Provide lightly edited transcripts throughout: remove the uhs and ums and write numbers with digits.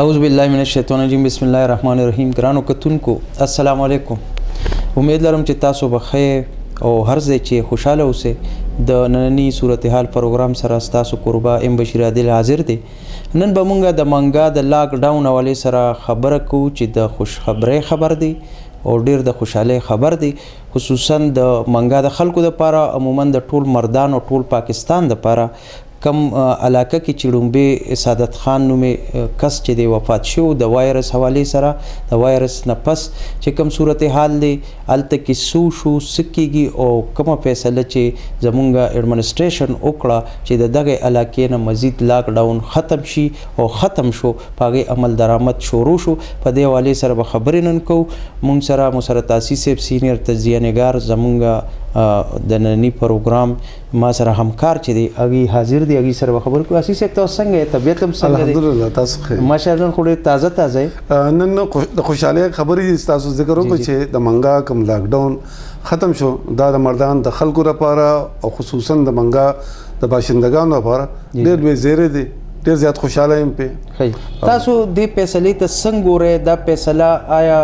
اعوذ بالله من الشیطان الرجیم، بسم الله الرحمن الرحیم. ګرانو کتونکو، السلام علیکم. امید لرم چې تاسو به ښه او هر ځای چې خوشاله اوسئ. د ننني صورتحال پروګرام سره ستاسو کوربه ام بشیر عادل حاضر دی. نن به مونږ د منګا د لاک ډاون حوالې سره خبره کوو چې د خوشخبرۍ خبر دی او ډیر د خوشحالۍ خبر دی، خصوصا د منګا د خلکو لپاره، عموما د ټول مردان او ټول پاکستان لپاره. کم علاقه کې چې ړومبی سعادت خان نومې کس چې دی وفات شو د وایرس حوالې سره، د وایرس نه پس چې کوم صورتحال دی، هلته کې څه شو، څه کېږي او کومه فیصله چې زمونږ ایډمنسټریشن وکړه چې د دغه علاقې نه مزید لاک ډاون ختم شي او ختم شو، په هغې عمل درآمد شروع شو، په دې حوالې سره به خبرې نن کوو. مونږ سره مسرت عاصي صاحب، سینیر تجزیه نګار، زمونږ د ننني پروګرام ما سره همکار چې دی هغوی حاضر دي، هغوی سره به خبرې کوو. عاصي صاحب، تاسو څنګه یې؟ طبیعت هم څنګه دی؟ الحمدلله، تاسو ښه؟ ماشاءالله، نن خو ډېر تازه تازه یې. نن د خوشحالۍ خبرې دي. تاسو ذکر وکړو چې د منګا کوم لاک ډاون ختم شو، دا د مردان د خلکو لپاره او خصوصا د منګا د باشندګانو لپاره ډېر لوی زیری دی. ډېر زیات خوشحاله یم پې. تاسو دې فیصلې ته څنګه ګورئ؟ دا فیصله آیا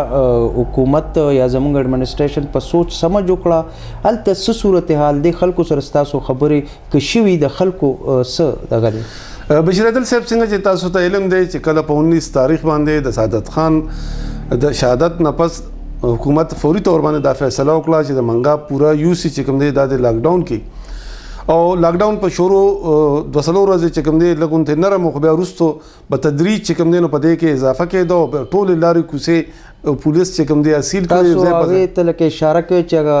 حکومت یا زمونږ ایډمنسټریشن په سوچ سمجھ وکړه؟ هلته څه صورتحال دی؟ خلکو سره ستاسو خبرې که شوي، د خلکو څه دغه دی؟ بشیر عادل صاحب، څنګه چې تاسو ته علم دی چې کله په 19 تاریخ باندې د سعادت خان د شهادت نه پس حکومت فوري تور باندې دا فیصله وکړه چې د منګا پورا یوسی چې کوم دی دا د لاک ډاون کې، او لاک ډاون په شروع 200 ورځې چې کوم دی لګون ته نرم، خو بیا وروسته په تدریج چې کوم دی نو په دې کې اضافه کېده او ټولې لارې کوڅې پولیس چې کوم دی سیل کړي. تاسو هغې ته لکه اشاره کوئ چې هغه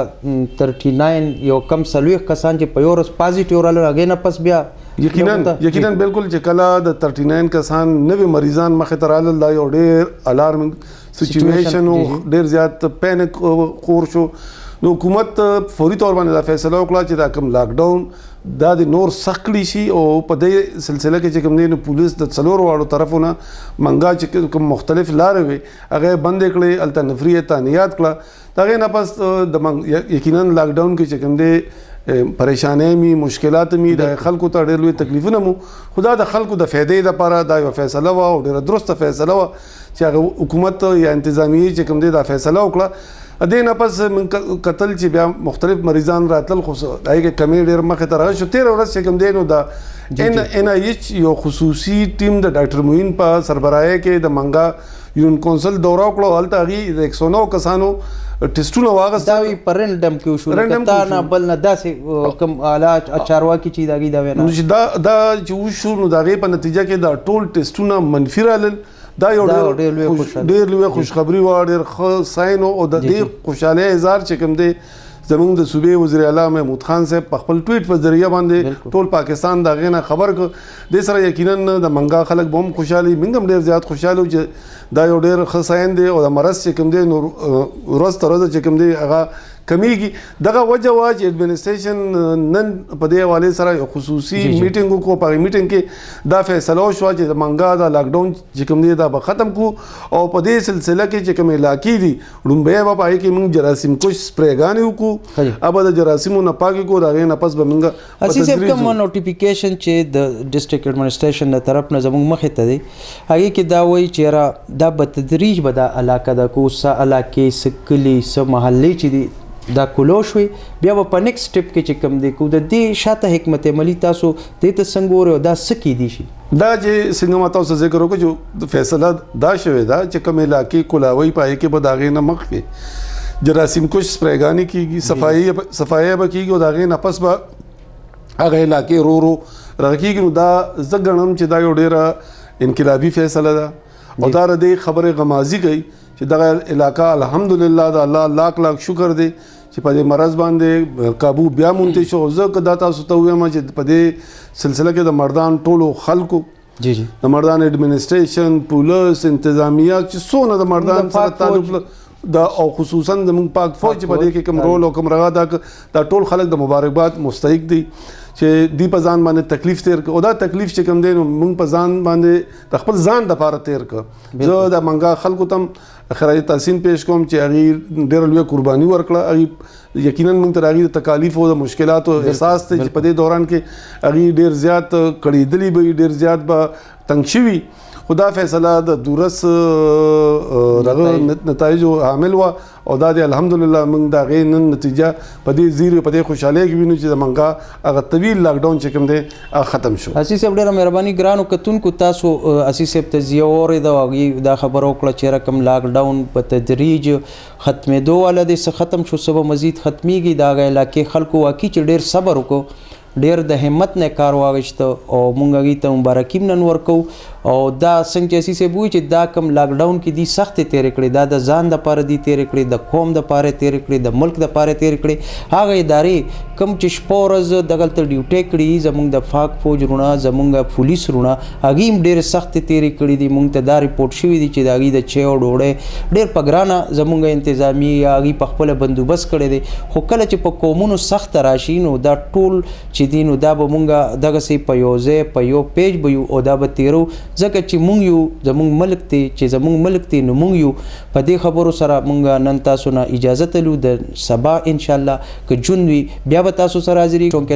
39 یو کم 40 کسان چې په یو ورځ پازیټیو راغلل، هغې نه پس بیا؟ یقینا، یقینا، بالکل. چې کله د 39 کسان نوې مریضان مخې ته رالل، دا یو ډېر الارمینګ سچویشن و، ډېر زیات پینک خور شو. نو حکومت فوري تور باندې دا فیصله وکړه چې دا کوم لاک ډاون دا د نور سخت کړی شي، او په دې سلسله کې چې کوم دی نو پولیس د څلور واړو طرفونه منګا چې کوم مختلف لارې وي هغه بند کړې، هلته نفري تعینات کړه. د هغې نه پس د یقینا لاک ډاون کې چې کوم دی پریشانۍ می، مشکلات می، د خلکو ته ډېر لوی تکلیفونه مو، خو دا د خلکو د فایدې لپاره دا یو فیصله وه او ډېره درسته فیصله وه چې هغه حکومت یا انتظامیې چې کوم دی دا فیصله وکړه. دې نه پس موږ کتل چې بیا مختلف مریضان راتلل، خو هغې کې کمی ډېر مخې ته راغی شو. تېره ورځ چې کوم دی نو د این آی ایچ یو خصوصي ټیم د ډاکټر معین په سربراهۍ کې د منګا یون کونسل دوره وکړه، هلته هغوی د 109 کسانو ټیسټونه واغستل. دا وی په رینډم کې وشو، لکه تا نه بل نه داسې کوم اعلی چارواکي چې د هغوی دا وینا نو چې دا چې وشو نو د هغې په نتیجه کې دا ټول ټیسټونه منفي رالل. دا یو ډېر لوی خوشخبری وه، ډېر ښه ساین، او د دې خوشحالۍ اظهار چې کوم دی زمونږ د صوبې وزیر اعلی محمود خان صاحب په خپل ټویټ په ذریعه باندې ټول پاکستان د هغې نه خبر کړ. دې سره یقینا د منګا خلک به هم خوشحالي، موږ هم ډېر زیات خوشحاله یو چې دا یو ډېر ښه ساین دی او د مرض چې کوم دی نو ورځ تر ورځې چې کوم دی هغه کمیږي. دغه وجه وه چې ایډمنسټریشن نن په دې حوالې سره یو خصوصي میټینګ وکړو. په هغې میټینګ کې دا فیصله وشوه چې د منګا دا لاک ډاون چې کوم دی دا به ختم کړو، او په دې سلسله کې چې کوم علاقې دي ړومبی به په هغې کې موږ جراثیم کش سپریګانې وکړو، به د جراثیمو نه پاکې کړو، د هغې نه پس به موږ عزیز صاحب، کوم نوټیفیکیشن چې د ډسټریکټ ایډمنسټریشن د طرف نه زموږ مخې ته دی، هغې کې دا وایي چې یاره دا به تدریج به دا علاقه ده کو څه علاقې، څه کلي، څه محلې چې دي دا کولو شوې، بیا به په نیکسټ سټپ کې چې کوم دی کو. د دې شاته حکمت عملي تاسو دې ته څنګه ګورئ او دا څه کېدی شي؟ دا چې څنګه ما تاسو ذکر وکړو چې فیصله دا شوې ده چې کوم علاقې کولاوي په هغې کې به د هغې نه مخکې جراثیم کش سپریګانې کېږي، صفایي به کېږي، او د هغې نه پس به هغه علاقې رو رو رغه کېږي. نو دا زه ګڼم چې دا یو ډېره انقلابي فیصله ده، او دا د دې خبرې غمازي کوي چې دغه علاقه الحمدلله د الله لاک لاک شکر دی چې په دې مرض باندې قابو بیا مونته شو. زه که دا تاسو ته ووایم چې په دې سلسله کې د مردان ټولو خلکو، جی جی د مردان ایډمنسټریشن، پولیس، انتظامیه چې څونه د مردان سره تعلق دا، او خصوصا زموږ پاک فوج چې په دې کې کوم رول او کوم رغا دا، دا ټول خلک د مبارکباد مستحق دي چې دی په ځان باندې تکلیف تیر کړ، او دا تکلیف چې کوم دی نو موږ په ځان باندې د خپل ځان دپاره تیر کړ. زه د منګا خلکو ته هم خراج تحسین پیش کوم چې هغې ډېره لویه قرباني ورکړه. هغې یقینا موږ ته د هغې د تکالیفو د مشکلاتو احساس دی چې په دې دوران کې هغې ډېر زیات کړېدلي به وي، ډېر زیات به تنګ شوي، خو دا فیصله د دورس دغه نتایجو عامل و، او دا دی الحمدلله موږ د هغې نن نتیجه په دې زیر په دې خوشحالۍ کې وینو چې زمونږ هغه طویل لاک ډاون چې کوم دی هغه ختم شو. عزیز صاحب، ډېره مهرباني. ګرانو کتونکو، تاسو عزیز صاحب تجزیه واورېده او هغې دا خبره وکړه چې رقم لاک ډاون په تدریج ختمېدو والا دی، څه ختم شو، څه به مزید ختمیږي. د هغه علاقې خلکو واقعي چې ډېر صبر وکړو، ډېر د همت نه کار واغېسته، او مونږ هغوی ته مبارکي هم نن ورکوو. او دا څنګه چې عزیز صاحب ووایي چې دا کوم لاک ډاون کې دي سختې تېرې کړې، دا د ځان دپاره دي تېرې کړې، د قوم دپاره تېرې کړې، د ملک دپاره تېرې کړې. هغه ادارې کوم چې شپه ورځ دغلته ډیوټۍ کړي، زمونږ د پاک فوج وروڼه، زمونږ پولیس وروڼه، هغوی هم ډېرې سختې تېرې کړې دي. مونږ ته دا رپورټ شوي دي چې د هغوی د چای او ډوډۍ ډېر په ګرانه زمونږ انتظامیې یا هغوی په خپله بندوبست کړی دی. خو کله چې په قومونو سخته راشي، نو دا ټول چې دي، نو دا به مونږ دغسې په یو ځای په یو پیج به یو او دا به تېرو، ځکه چې مونږ یو، زمونږ ملک دی. چې زمونږ ملک دی نو مونږ یو. په دې خبرو سره مونږ نن تاسو نه اجازه تلو. د سبا انشاءالله که ژوند وي، بیا به تاسو سره حاضرېږو، چونکې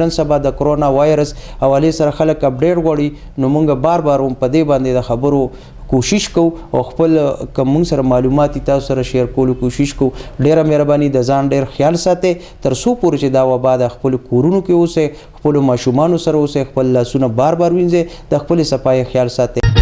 نن سبا د کرونا وایرس حوالې سره خلک اپډیټ غواړي، نو مونږ بار بار هم په دې باندې د خبرو کوشش کوو او خپل کوم مونږ سره معلومات تاسو سره شیر کولو کوشش کوو. ډیره مهرباني، د ځان ډیر خیال ساتئ. تر څو پورې چې دا وبا د خپل کورونو کې اوسئ، خپلو ماشومانو سره اوسئ، خپل لاسونه بار بار وینځئ، د خپلې صفایۍ خیال ساتئ.